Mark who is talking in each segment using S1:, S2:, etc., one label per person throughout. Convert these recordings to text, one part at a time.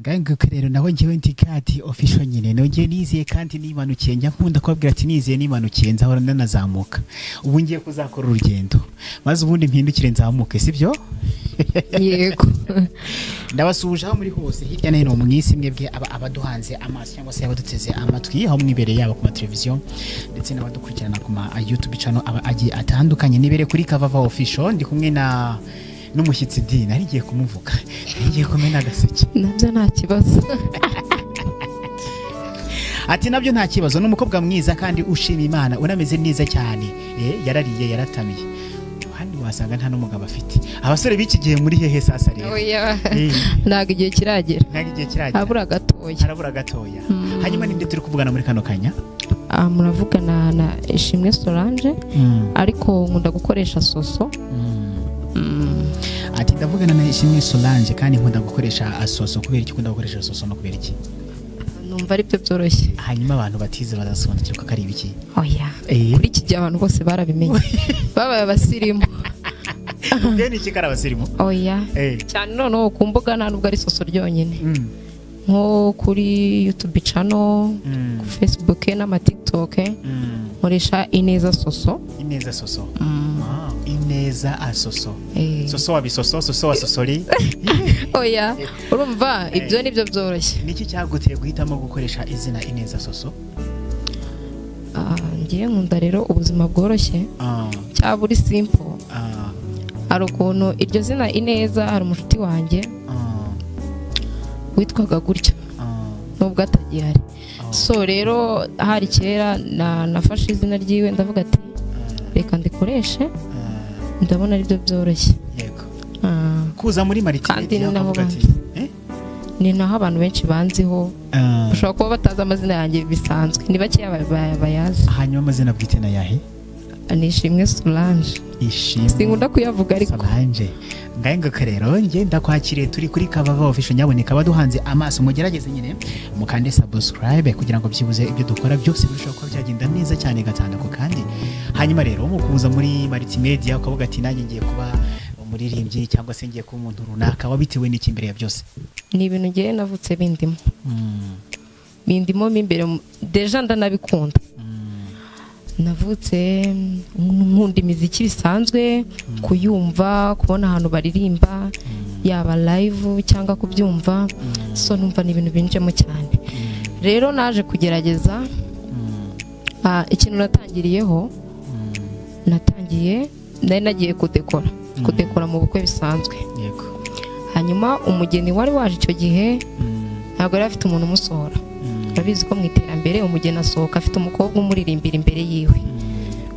S1: Ngaho rero naho njyewe ndi Gadi Official nyine, nongeye niziye kandi nimanukiye, njya nkunda kubabwira ati niziye nimanukiye nzahora ndanazamuka. Ubu ngiye kuzakora urugendo maze ubundi mpindukire nzamuke, sibyo?
S2: Yego.
S1: Ndabasuhuje aho muri hose hirya no hino mu isi, mwebwe abaduhanze amaso cyangwa se abaduteze amatwi aho mwibereye, yaba ku mateleviziyo ndetse n'abadukurikirana ku ma YouTube channel aba agiye atandukanye. Nibere kuri Kavava Official, ndi kumwe na n'umushyitsi di nari ngiye kumuvuga, nari ngiye kumena agaseke.
S2: Nabyo nta kibazo.
S1: Ati nabyo nta kibazo. Ni umukobwa mwiza kandi ushima Imana, unameze neza cyane. Yarariye yaratamiye, kandi wasanga nta n'umugabo afite. Abasore b'iki gihe muri hehe sasa rero?
S2: Oya, ntabwo igihe kiragera.
S1: Ntabwo igihe kiragera,
S2: harabura gatoya.
S1: Harabura gatoya. Hanyuma ninde turi kuvugana muri kano kanya?
S2: Muravugana na Ishimwe Solange, ariko nkunda gukoresha Soso.
S1: Ati ndavugana na Ishimwe Solange kandi nkunda gukoresha Soso. Kubera iki ukunda gukoresha Soso no kubera iki?
S2: Numva ari byo byoroshye.
S1: Hanyuma abantu batize bazasobanukirwa ko ari ibiki?
S2: Oya, kuri iki gihe abantu bose barabimenye, babaye abasirimu.
S1: Ubwo ni iki ko ari abasirimu?
S2: Oya cyane. Noneho ku mbuga nta nubwo ari Soso ryonyine, nko kuri YouTube channel, ku Facebook n'ama TikTok nkoresha Ineza Soso.
S1: Ineza Soso. Ineza Asoso. Soso wa bisoso, Soso wa sosori.
S2: Oya, urumva ibyo nibyo byoroshye.
S1: Niki cyaguteye guhitamo gukoresha izina Ineza Soso?
S2: Ngiye nkunda rero ubuzima bworoshye, cyaba uri simple. Hari ukuntu iryo zina Ineza, hari umushuti wanjye witwaga gutyo nubwo atagihari. So rero hari kera nafashe izina ryiwe ndavuga ati reka ndikoreshe, ndabona aribyo byoroshye.
S1: Yego. Kuza muri multimedia ukavuga ati
S2: ni naho abantu benshi banziho, bashobora kuba batazi amazina yanjye bisanzwe, ni bakeya bayazi.
S1: Hanyuma amazina bwite na yahe?
S2: Ni Ishimwe Solange.
S1: Ishimwe.
S2: Sinkunda kuyavuga ariko
S1: Solange. Ngaho rero nge ndakwakiriye, turi kuri Kavava Official, nyaboneka abaduhanze amaso mugerageze nyine mukande subscribe kugira ngo byibuze ibyo dukora byose birushaho kuba byagenda neza cyane gatandatu kandi. Hanyuma rero mu kuza muri multimedia ukavuga ati nanjye ngiye kuba umuririmbyi cyangwa se ngiye kuba umuntu runaka, wabitewe n'iki imbere ya byose?
S2: Ni ibintu ngiye navutse bindimo. Bindimo imbere deja ndanabikunda. Navutse nkunda imiziki bisanzwe, kuyumva, kubona ahantu baririmba, yaba live cyangwa kubyumva, so numva ni ibintu binjemo cyane. Rero naje kugerageza. Ikintu natangiriyeho, natangiye nari nagiye kudekora mu bukwe bisanzwe.
S1: Yego.
S2: Hanyuma umugeni wari waje icyo gihe ntabwo yari afite umuntu umusohora. Urabizi ko mu iterambere umugeni asohoka afite umukobwa umuririmbira imbere yiwe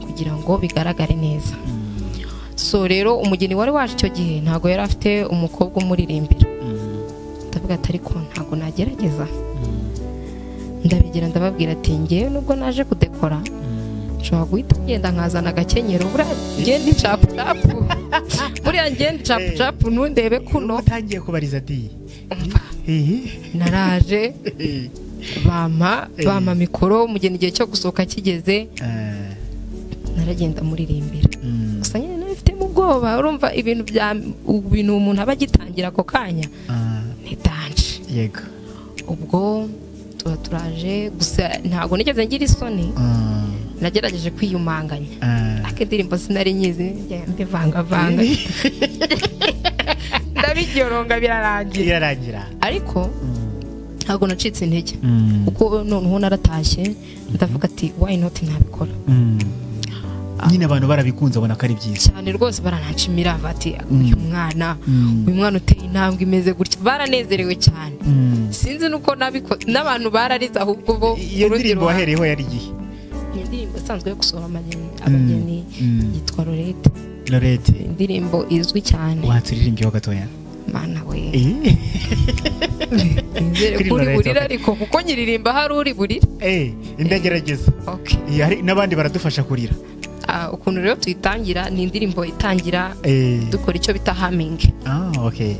S2: kugira ngo bigaragare neza. So rero umugeni wari waje icyo gihe ntabwo yari afite umukobwa umuririmbira. Ndavuga ati ariko ntabwo nagerageza. Ndabigira ndababwira ati ngewe nubwo naje kudekora nshobora guhita ngenda nkazana agakenyero, buriya ngenda capu capu, buriya ngenda capu capu ntundebe kuno.
S1: Utangiye kubariza di.
S2: Naraje bampa mikoro, umugeni igihe cyo gusohoka kigeze naragenda muririmbira. Gusa nyine nabifitemo ubwoba, urumva ibintu bya ibintu umuntu aba agitangira ako kanya ni danje.
S1: Yego.
S2: Ubwo tuba turaje, gusa ntabwo nigeze ngira isoni, nagerageje kwiyumanganya. Ariko indirimbo sinari nyizi, mbivangavanga ndabigyoronga birarangira. Ariko ntabwo nacitse intege, kuko noneho naratashye ndavuga ati why not ntabikora.
S1: Nyine abantu barabikunze abona ko ari byiza
S2: cyane rwose, barananshimira bati uyu mwana, uyu mwana uteye intambwe imeze gutya, baranezerewe cyane. Sinzi nuko nabiko n'abantu bararize ahubwo bo.
S1: Iyo ndirimbo wahereyeho yari igihe?
S2: Ni indirimbo isanzwe yo gusohora abageni yitwa Lorette.
S1: Lorette,
S2: indirimbo izwi cyane.
S1: Waturirimbiyeho gatoya?
S2: Mana we, nizere ko uri burira ariko kuko nyiririmba hari uri burira.
S1: Ndagerageza.
S2: Okay.
S1: N'abandi baradufasha kurira.
S2: Ukuntu rero tuyitangira ni indirimbo itangira dukora icyo bita humming.
S1: Okay.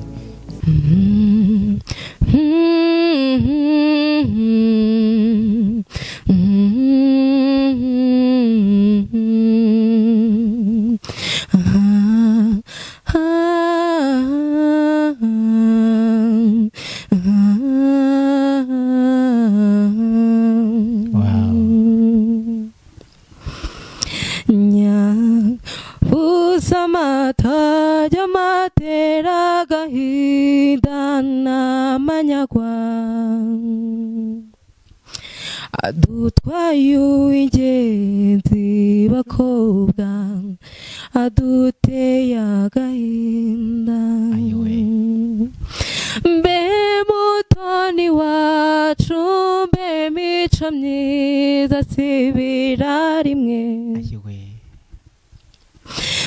S2: Turanyagwa adutwaye uw'ingenzi bakobwa aduteye agahinda mbe mutoni wacu mbe mico myiza sibira rimwe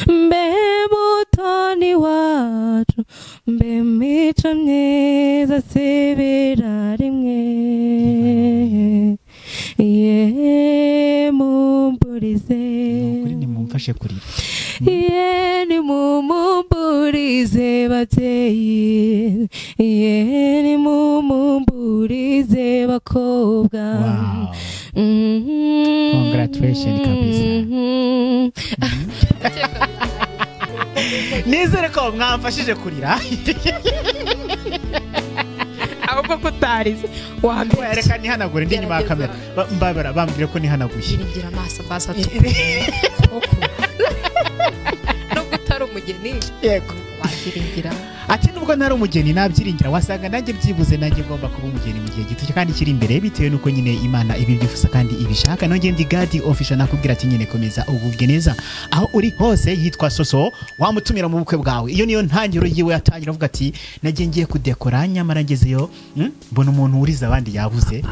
S2: mbe mutoni wacu mbe mico myiza sibira rimwe ye mumburize
S1: nukuri nimumfashe kurira
S2: ye nimumumburize babyeyi ye nimumumburize bakobwa.
S1: Wow. Congratulations kabisa. Nizere ko mwamfashije kurira.
S2: Ahubwo kutarize wambere
S1: reka nihanagure ndi nyuma ya kamera mbabara bambwire ko nihanaguye
S2: ngira amaso basa nubwo utari umugeni
S1: yego
S2: wabyiringira
S1: ati nubwo ntari umugeni nabyiringira wasanga nanjye byibuze nanjye ngomba kuba umugeni mu gihe gito kandi kiri imbere bitewe nuko nyine Imana ibibyifuza kandi ibishaka. Nongeye ndi Gadi Official nakubwira ati nyine komeza ugubwe neza aho uri hose. Yitwa Soso wamutumira mu bukwe bwawe. Iyo niyo ntangiro yiwe yatangira avuga ati nagiye ngiye kudekora nyamara ngezeyo mbona umuntu uriza abandi yabuze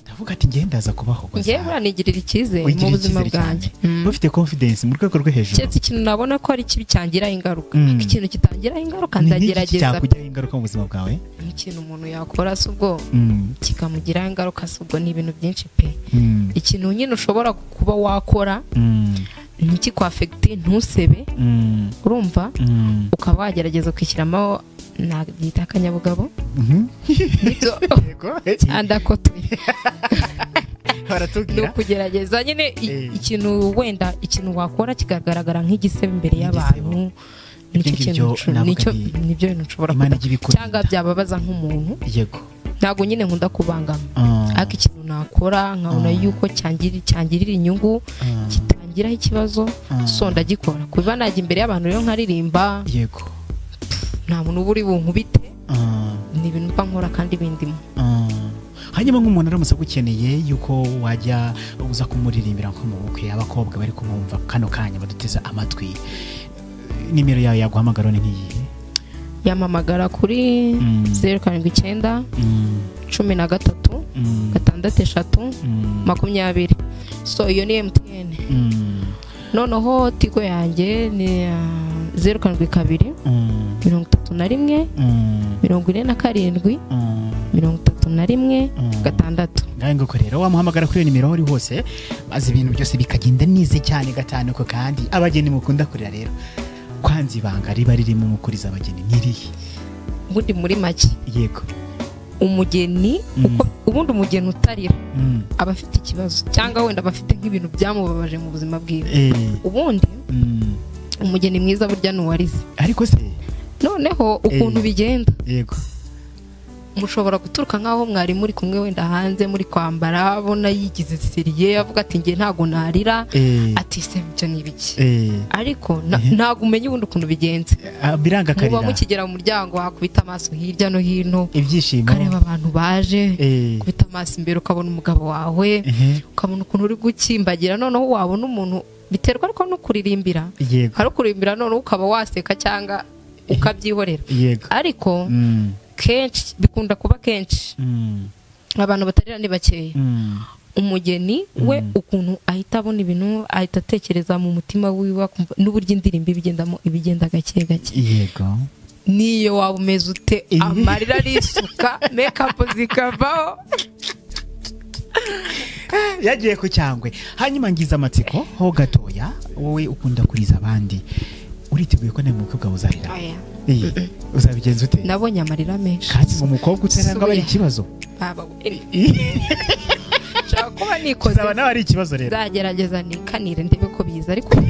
S1: ndavuga ati ngiye ndaza kubaho gusa
S2: ngiye buranigirira icyizere mu buzima bwanjye
S1: ufite confidence mu rwego rwo hejuru.
S2: Cyetse ikintu nabona ko ari kibi cyangira ingaruka ikintu kitangira ingaruka ndagerageza
S1: cyakugiraho ingaruka mu buzima bwawe.
S2: Ikintu umuntu yakora si ubwo kikamugiraho ingaruka si ubwo ni ibintu byinshi pe. Ikintu nyine ushobora kuba wakora ntikikwafekite ntusebe urumva ukaba wagerageza kwishyiramo nabyita akanyabugabo nibyo andakotoye
S1: baratubwira
S2: ni ukugerageza nyine ikintu wenda ikintu wakora kikagaragara nk'igisebe imbere y'abantu nicyo nibyo bintu nshobora cyangwa byababaza nk'umuntu.
S1: Yego
S2: ntabwo nyine nkunda kubangama ariko ikintu nakora nkabona yuko cyangirira inyungu kitangiraho ikibazo so ndagikora kuba najya imbere y'abantu rero nkaririmba.
S1: Yego
S2: nta muntu uba uri bunkubite ni ibintu mba nkora kandi bindimo.
S1: Hanyuma nk'umuntu aramutse agukeneye yuko wajya uza kumuririmbira nko mu bukwe abakobwa bari kumwumva kano kanya baduteze amatwi nimero yawe yaguhamagara ni nkiyihe?
S2: Yamamagara kuri 079 13 6 3 20. So iyo ni MTN. Noneho Tigo yanjye ni 072 31 47 31 6.
S1: Ngaho nguko rero wamuhamagara kuri iyo nimero aho uri hose maze ibintu byose bikagenda neza cyane gatanu ko kandi abageni mukunda kurira rero kwanza ibanga riba ririmo mukuriza abageni nirihe?
S2: Ubundi muri make
S1: yego
S2: umugeni uko ubundi umugeni utarira aba afite ikibazo cyangwa wenda aba afite nk'ibintu byamubabaje mu buzima bwiwe. Ubundi umugeni mwiza burya nuwarize
S1: ariko se
S2: noneho ukuntu bigenda
S1: yego
S2: mushobora guturuka nkaho mwari muri kumwe wenda hanze muri kwambara abona yigize seriye avuga ati nge ntago narira ati se ibyo ni ibiki ariko ntago umenye ubundi ukuntu bigenze
S1: biranga karira
S2: muba mukigera mu muryango hakubita amaso hirya no hino
S1: ibyishimo
S2: kareba abantu baje kubita amaso imbere ukabona umugabo wawe ukabona ukuntu uri gukimbagira noneho wabona umuntu biterwa ariko no kuririmbira hari kuririmbira noneho ukaba waseka cyangwa ukabyihorera ariko kenshi bikunda kuba kenshi abantu batarira ni bakeya. Umugeni we ukuntu ahita abona ibintu ahita atekereza mu mutima wiwe n'uburyo indirimbo ibigendamo ibigenda gake gake.
S1: Yego
S2: niyo waba umeze ute amarira arisuka make-up zikavaho
S1: yagiye ku cyangwe. Hanyuma ngize amatsiko ho gatoya wowe ukunda kuriza abandi uriteguye ko nawe mukobwa uzarira? Uzabigenza ute?
S2: Nabonye amarira menshi
S1: kandi umukobwa utaranga bari ikibazo
S2: baba nshaka kuba nikoze
S1: zaba nawe ari ikibazo rero
S2: nzagerageza nikanire ndebe ko biza ariko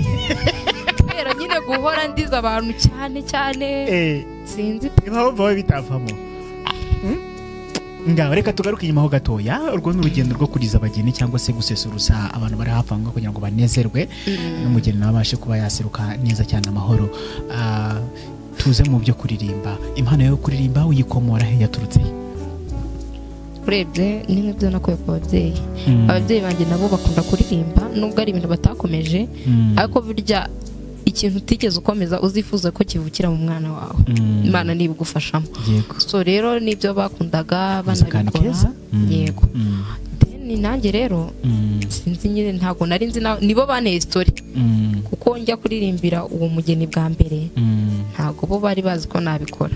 S2: kubera nyine guhora ndiza abantu cyane cyane sinzi
S1: impamvu wowe bitavamo. Ngaho reka tugaruke inyuma ho gatoya. Urwo ni urugendo rwo kuriza abageni cyangwa se gusesurusa abantu bari hafi aho kugira ngo banezerwe n'umugeni nawe abashe kuba yaseruka neza cyane amahoro. Tuze mu byo kuririmba, impano yo kuririmba uyikomora he, yaturutse he?
S2: Urebye ni nk'ibyo nakuye ku babyeyi. Ababyeyi banjye nabo bakunda kuririmba, nubwo ari ibintu batakomeje, ariko burya ikintu utigeze ukomeza uzifuza ko kivukira mu mwana wawe, Imana nibigufashamo. So rero nibyo bakundaga banabikora. Yego. Then nanjye rero sinzi nyine, ntabwo nari nzi, nibo banteye story, kuko njya kuririmbira uwo mugeni bwa mbere ntabwo bo bari bazi ko nabikora.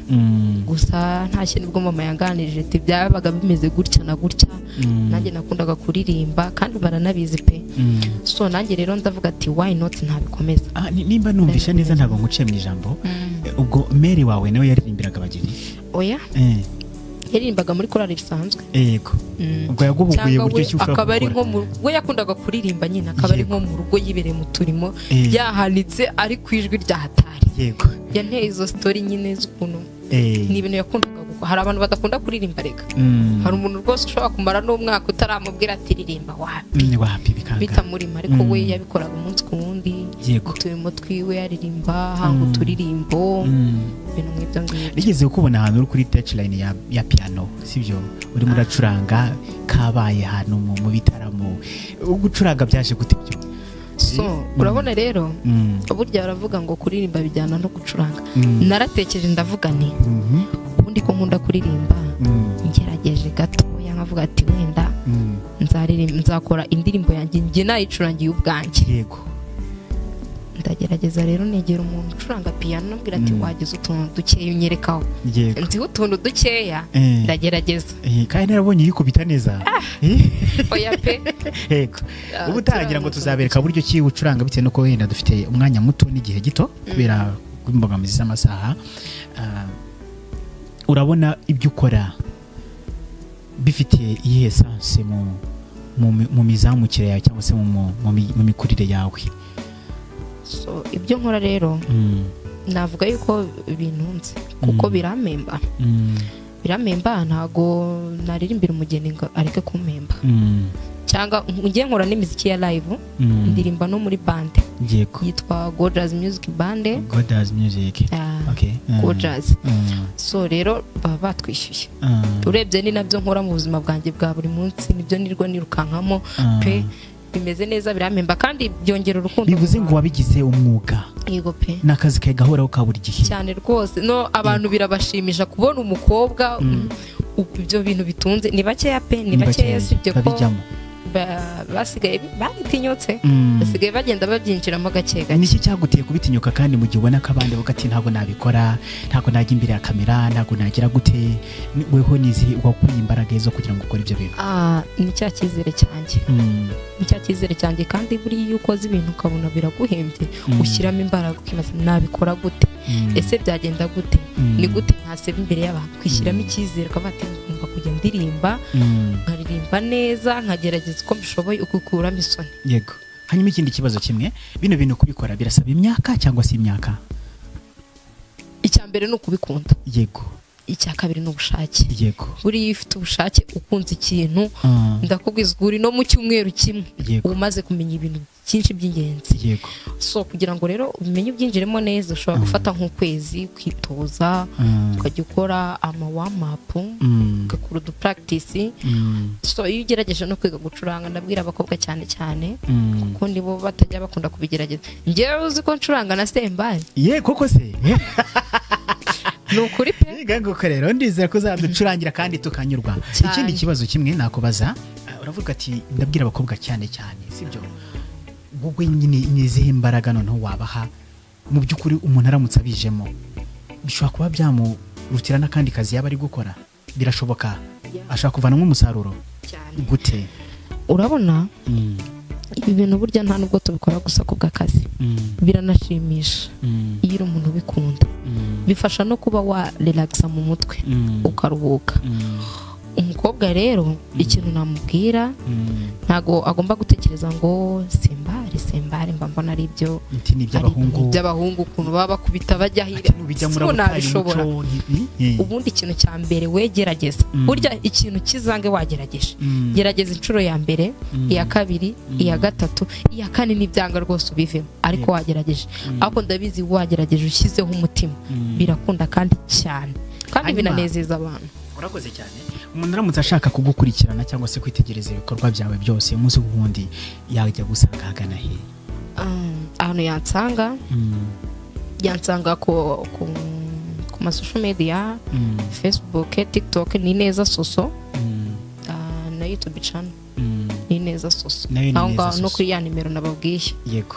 S2: Gusa nta kintu ubwo mama yanganirije ati byabaga bimeze gutya na gutya, nanjye nakundaga kuririmba kandi baranabizi pe. So nanjye rero ndavuga ati why not ntabikomeza.
S1: Nimba numvishe neza ntabwo nguciye mu ijambo, ubwo Mary wawe nawe yaririmbiraga abageni?
S2: Oya, yaririmbaga muri korali bisanzwe.
S1: Yego. Ubwo yaguhuguye buryo ki ushobora
S2: akaba ari nko mu we yakundaga kuririmba nyine, akaba ari nko mu rugo yibereye mu turimo yahanitse ari ku ijwi rya hatari.
S1: Yego.
S2: Yanteye izo story nyine z'ukuntu ni ibintu yakundaga gukora. Hari abantu badakunda kuririmba reka. Hari umuntu rwose ushobora kumara n'umwaka utaramubwira ati ririmba, wapi
S1: wapi bikanga
S2: bitamurima, ariko we yabikoraga umunsi ku wundi. Uturimo twiwe yaririmba, hanga uturirimbo, ibintu nk'ibyo ngibyo.
S1: Nigeze kukubona ahantu uri kuri touchline ya piano, sibyo? Urimo uracuranga kabaye ahantu mu bitaramo, ugucuranga byaje gute byo?
S2: So urabona rero burya baravuga ngo kuririmba bijyana no gucuranga. Naratekereje ndavuga nti ubundi ko nkunda kuririmba, ngerageje gatoya nkavuga ati wenda nzaririmba, nzakora indirimbo yanjye njye nayicurangiye ubwanjye.
S1: Yego.
S2: Ndagerageza rero negera umuntu ucuranga piano nabwira ati wagize utuntu dukeya unyerekaho. Nzi utuntu dukeya ndagerageza.
S1: Kandi narabonye yikubita neza.
S2: Oya pe.
S1: Yego. Ubu utagira ngo tuzabereka buryo ki ucuranga bitewe nuko wenda dufite umwanya muto n'igihe gito kubera imbogamizi z'amasaha. Urabona ibyo ukora bifitiye iyihe sense mu mizamukire yawe cyangwa se mu mikurire yawe?
S2: So ibyo nkora rero navuga yuko bintunze kuko biramemba. Biramemba, ntago naririmbira umugeni ngo areke kumpemba. Cyangwa ngiye nkora n'imiziki ya live, ndirimba no muri band.
S1: Yego.
S2: Yitwa Gorgeous Music Band.
S1: Gorgeous Music. Okay.
S2: Gorgeous. So rero baba batwishyuye. Urebye ni nabyo nkora mu buzima bwanjye bwa buri munsi, nibyo nirwa nirukankamo pe. Bimeze neza, biramemba kandi byongera urukundo.
S1: Bivuze ngo wabigize umwuga.
S2: Yego pe.
S1: Nakazi kawe gahoraho ka buri gihe.
S2: Cyane rwose. No abantu birabashimisha kubona umukobwa ibyo bintu bitunze. Ni bakeya pe, ni bakeya, sibyo ko basigaye babitinyutse, basigaye bagenda babyinjiramo gake gake.
S1: Niki cyaguteye kubitinyuka kandi mu gihe ubona ko abandi bavuga ati ntabwo nabikora, ntabwo najya imbere ya kamera, ntabwo nagira gute, weho nizi wakuye imbaraga zo kugira ngo ukore ibyo bintu?
S2: Ni cya cyizere cyanjye. Ni cya cyizere cyanjye, kandi buri iyo ukoze ibintu ukabona biraguhembye, ushyiramo imbaraga ukibaza nabikora gute, ese byagenda gute, ni gute ntaseba imbere y'abantu. Kwishyiramo icyizere ukavuga ati ngomba kujya ndirimba, nkaririmba neza, nkagerageza uko mbishoboye, ukukuramo isoni.
S1: Yego. Hanyuma ikindi kibazo kimwe, bino bintu kubikora birasaba imyaka cyangwa se imyaka?
S2: Icya mbere ni ukubikunda.
S1: Yego.
S2: Icya kabiri ni ubushake.
S1: Yego.
S2: Buriya ufite ubushake ukunze ikintu, ndakubwiza uri no mu cyumweru kimwe umaze kumenya ibintu byinshi by'ingenzi.
S1: Yego.
S2: So kugira ngo rero umenye ubyinjiremo neza, ushobora gufata nk'ukwezi ukitoza, ukajya ukora ama warm up, ugakora udu practice. So iyo ugerageje no kwiga gucuranga, ndabwira abakobwa cyane cyane kuko nibo batajya bakunda kubigerageza. Njyewe uzi ko ncuranga na sembari.
S1: Ye koko se?
S2: Ni ukuri pe.
S1: Ngaho rero ndizera ko uzaducurangira kandi tukanyurwa. Ikindi kibazo kimwe nakubaza, uravuga ati ndabwira abakobwa cyane cyane, sibyo? Wowe nyine nizihe imbaraga noneho wabaha mu by'ukuri umuntu aramutse abijemo bishobora kuba byamurutira n'akandi kazi yaba ari gukora? Birashoboka ashobora kuvanamo umusaruro
S2: cyane
S1: gute?
S2: Urabona ibi bintu burya nta nubwo tubikora gusa ku bw'akazi, biranashimisha iyo uri umuntu ubikunda. Bifasha no kuba wa relaxa mu mutwe, ukaruhuka. Umukobwa rero ikintu namubwira, ntago agomba gutekereza ngo sembari sembari mba mbona ari ibyo by'abahungu, ukuntu baba bakubita bajya hirya, nabishobora. Ubundi ikintu cya mbere wegerageza, burya ikintu kizange wagerageje, gerageza inshuro ya mbere, iya kabiri, iya gatatu, iya kane, n'ibyanga rwose ubivemo, ariko wagerageje. Ariko ndabizi wagerageje ushyizeho umutima, birakunda kandi cyane, kandi binanezeza abantu.
S1: Urakoze cyane. Umuntu aramutse ashaka kugukurikirana cyangwa se kwitegereza ibikorwa byawe byose umunsi ku wundi, yajya gusanga ahagana he?
S2: Ahantu yansanga, yansanga ku ma social media, Facebook, TikTok ni Neza Soso, na YouTube channel ni Neza Soso.
S1: Nayo ni
S2: Aho
S1: Neza
S2: ngaho no
S1: Soso.
S2: kuri ya nimero nababwiye.
S1: Yego,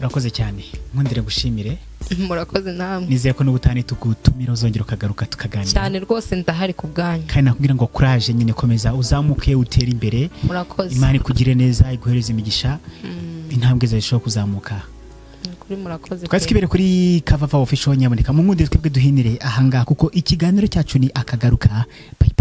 S1: urakoze cyane, nkundire gushimire.
S2: Murakoze namwe.
S1: Nizeye ko n'ubutani tugutumira uzongera ukagaruka tukaganira.
S2: Cyane rwose, ndahari ku bwanyu.
S1: Kandi nakubwira ngo courage nyine, komeza uzamuke, utere imbere.
S2: Murakoze.
S1: Imana ikugire neza, iguhereze imigisha, intambwe zawe zishobora kuzamuka.
S2: Ni ukuri murakoze
S1: Twari
S2: pe.
S1: twibere kuri Kavava Official. Nyaboneka mu nkundi twebwe duhinire ahangaha, kuko ikiganiro cyacu ni akagaruka. Bye.